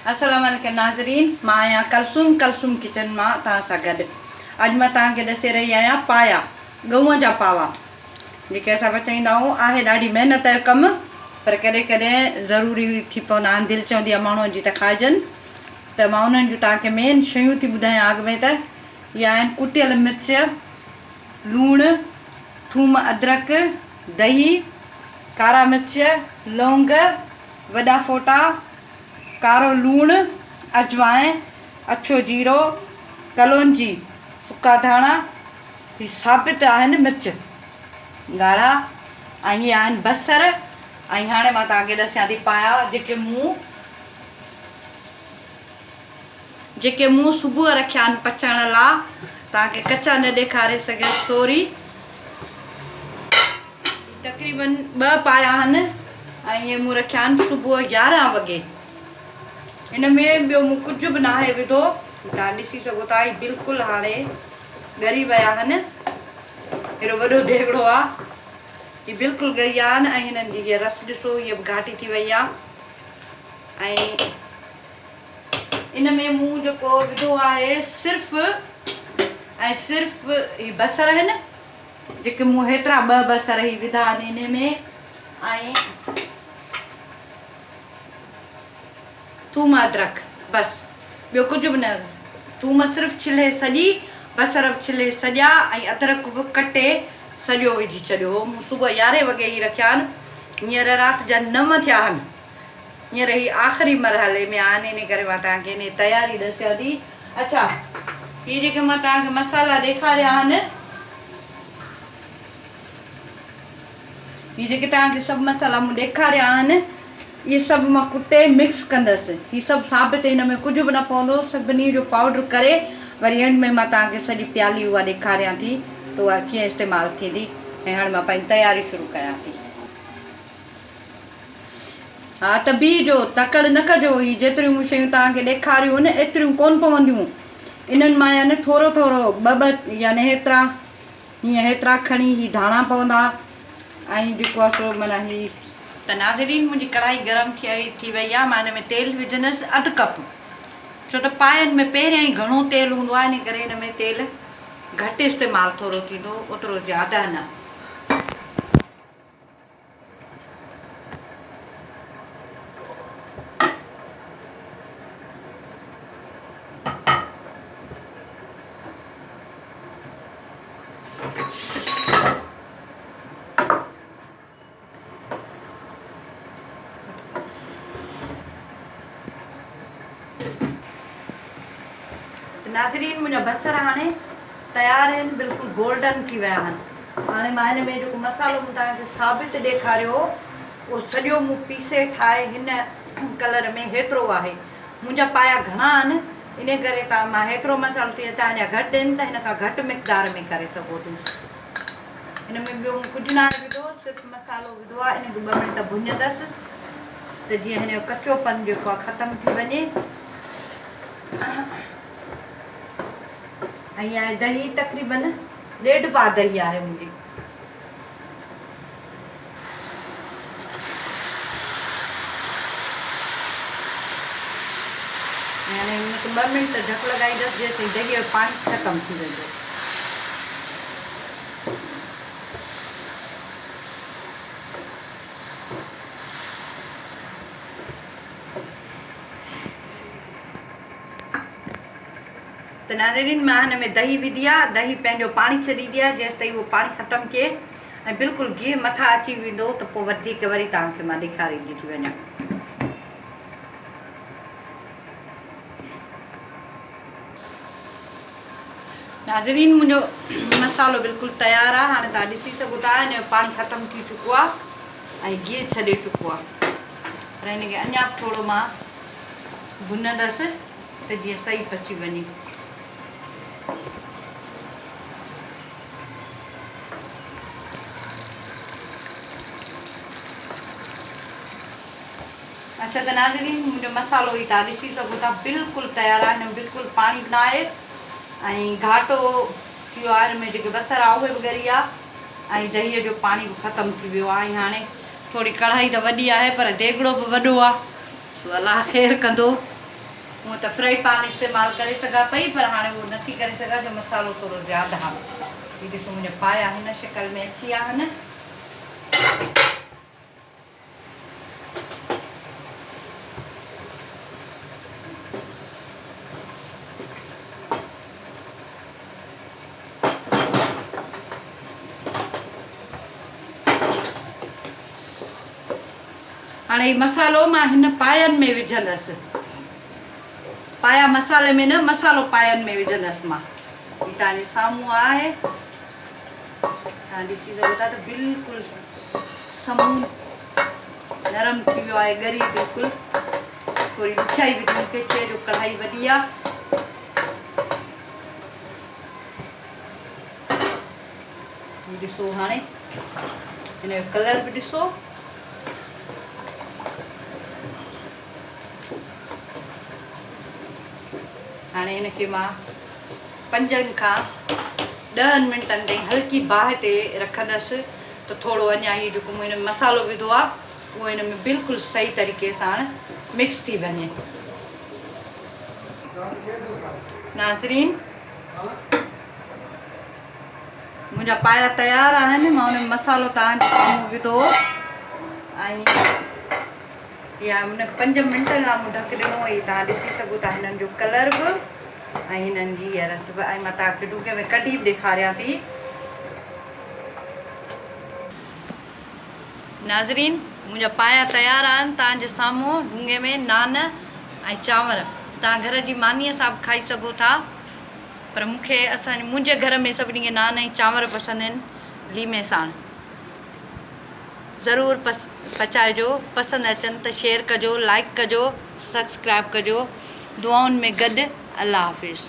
السلام عليڪم ناظرين مان آهيان ڪلثوم ڪلثوم ڪچن مان توهان سان گڏ اڄ مان توهان کي ڏسي رهي آهيان پايا ڳئون جا پاوا جيڪي اسان پچائيندا آهيون آهي ڏاڍي محنت جو ڪم پر ڪڏهن ڪڏهن ضروري ٿي پوندا آهن دل چوندي آهي ماڻهو جي ته کائجن ته مان انهن جون توهان کي مين شيون ٿي ٻڌايان اڳ ۾ ته اهي آهن ڪٽيل مرچ لوڻ ٿوم ادرڪ دهي ڪارا مرچ لونگ وڏا ڦوٽا ڪارو لوڻ، اجوائن، اڇو جيرو، ڪلونجي، سڪا ڌاڻا، هي ثابت آهن مرچ ڳاڙها ۽ هي آهن بصر ۽ هاڻي مان توهان کي ڏسيان ٿي پايا جيڪي مون جيڪي مون صبح رکيا آهن پچائڻ لا توهان کي ڪچا نه ڏيکاري سگهيس سوري. تقريبن ٻه پايا آهن ۽ اهي مون رکيا آهن صبح 11 وڳي. هن ۾ ٻيو مون ڪجهه به ناهي وڌو. توهان ڏسي سگهو ٿا هي بلڪل هاڻي ڳري ويا آهن. هيڏو وڏو ديڳڙو آهي. هي بلڪل ڳري ويا آهن ۽ هنن جي هيء رس ڏسو هيء به گهاٽي ٿي وئي آهي ۽ ان ۾ مون جيڪو وڌو آهي صرف ۽ صرف هي بصر آهن. جيڪي مون هيترا ٻه بصر هي وڌا آهن انهي ۾ ۽ ٿوم ادرڪ بس ٻيو ڪجهه به نه ٿوم صرف ڇلهي سڄي بصر به ڇلهي سڄا ۽ ادرڪ به ڪٽي سڄو وجهي ڇڏيو هو مون صبح يارهين وڳي هي رکيا آهن هينئر رات جا 9 ٿيا آهن هينئر هي آخري مرحلي ۾ آهن انهي ڪري مان توهان کي انهي تياري ڏسيان ٿي. اڇا هي جيڪي مان توهان کي مصالحا ڏيکاريا آهن هي جيڪي توهان کي سڀ مصالحا مون ڏيکاريا آهن اهي سڀ مان ڪٽي مڪس ڪندس هي سڀ ثابت هن ۾ ڪجهه به نه پوندو سڀني جو پائوڊر ڪري وري اينڊ ۾ مان توهان کي سڄي پيالي اها ڏيکاريان ٿي ته اها ڪيئن استعمال ٿيندي ۽ هاڻي مان پنهنجي تياري شروع ڪيان ٿي. ها ته بيهجو، تڪڙ نه ڪجو، هي جيتريون مون شيون توهان کي ڏيکاريون آهن، ايتريون ڪونه پونديون. انهن مان يعني ٿورو ٿورو، ٻه ٻه يعني هيترا، هيئن هيترا کڻي هي ڌاڻا پوندا ۽ جيڪو آهي سو معنيٰ هي. ته ناظرين منهنجي ڪڙهائي گرم ٿي وئي آهي، مان هن ۾ تيل وجهندس اڌ ڪپ، ڇو ته پاين ۾ پهريان ئي گهڻو تيل هوندو آهي، ان ڪري هن ۾ تيل گهٽ استعمال ٿورو ٿيندو، اوترو زياده نه. ناظرين منهنجا بصر هاڻي تيار آهن بلڪل گولڊن ٿي ويا آهن. هاڻي مان هن ۾ جيڪو مصالحو مون توهان کي ثابت ڏيکاريو هو اهو سڄو مون پيسي ٺاهي هن ڪلر ۾ هيترو آهي. منهنجا پايا گهڻا آهن انهي ڪري توهان مان هيترو مصالحو ٿي توهان جا گهٽ آهن ته هن کان گهٽ مقدار ۾ ڪري سگهو ٿيون. هن ۾ ٻيو مون ڪجهه ناهي وڌو صرف مصالحو وڌو آهي ان کي ٻه منٽ ڀڃندس ته جيئن هن جو ڪچو پن جيڪو آهي ختم ٿي وڃي. ۽ آهي دهي تقريبن ڏيڍ پاء دهي آهي منهنجي. ۽ هاڻي هن کي ٻه منٽ ڍڪ لڳائيندس جيستائين دهي جو پاڻي ختم ٿي ويندو. ته ناظرين مان هن ۾ دهي وڌي آ دهي پنهنجو پاڻي ڇڏيندي آ جيستائين اهو پاڻي ختم ٿئي ۽ بلڪل گيهه مٿان اچي ويندو ته پوء وڌيڪ وري توهان کي مان ڏيکاريندي ٿي وڃان. ناظرين منهنجو مصالحو بلڪل تيار آ هاڻي توهان ڏسي سگهو ٿا هن جو پاڻي ختم ٿي چڪو آ ۽ گيهه ڇڏي چڪو آ پر هن کي اڃا به ٿورو مان ڀنندس ته جيئن صحيح پچي وڃي. اڇا ته ناظرين منهنجو مصالحو هي توهان ڏسي سگهو ٿا بلڪل تيار آهي هن ۾ بلڪل پاڻي به نه آهي ۽ گهاٽو ٿي ويو آهي هن ۾ جيڪي بصر آهي اهي به ڳري ويا ۽ دهيء جو پاڻي به ختم ٿي ويو آهي ۽ هاڻي ٿوري ڪڙهائي ته وڏي آهي پر ديڳڙو به وڏو آهي سو الله خير ڪندو. هونء ته فرائي پان استعمال ڪري سگهان پئي پر هاڻي اهو نٿي ڪري سگهان جو مصالحو ٿورو زياده آهي. هي ڏسو منهنجا پايا هن شڪل ۾ اچي ويا آهن. هاڻي هي مصالحو مان هن پاين ۾ وجهندس. پايا مصالحي ۾ نه مصالحو پاين ۾ وجهندس مان. هي توهان جي سامهون آهي. توهان ڏسي سگهو ٿا ته بلڪل سمون نرم ٿي ويو آهي ڳري بلڪل. ٿوري ڏکيائي به ٿي مون کي ٿئي جو ڪڙهائي وڏي آهي. هي ڏسو هاڻي هن جو ڪلر به ڏسو. هاڻي هن کي مان پنجن کان ڏهن منٽن تائين هلڪي باهه تي رکندس ته ٿورو اڃا هي جيڪو مون هن ۾ مصالحو وڌو آهي اهو هن ۾ بلڪل صحيح طريقي سان مڪس ٿي وڃي. ناظرين منهنجا پايا تيار آهن مان ان ۾ مصالحو توهان جي سامهون وڌو ۽ اها ان پنج منٽن لاء مون ڍڪ ڏنو هي توهان ڏسي سگهو ٿا هنن جو ڪلر به ۽ هنن جي اها رس به ۽ مان توهان کي ڊوڪي ۾ ڪڍي به ڏيکاريان ٿي. ناظرين منهنجا پايا تيار آهن توهان جي سامهون ڍونگي ۾ نان ۽ چانور توهان گهر جي مانيء سان به کائي سگهو ٿا پر مون کي اسان منهنجي گهر ۾ سڀني کي نان ۽ چانور پسند آهن ليمي ساڻ ضرور پچائجو پسند اچن ته شيئر ڪجو لائيڪ ڪجو سبسڪرائب ڪجو دعائن ۾ گڏ الله حافظ.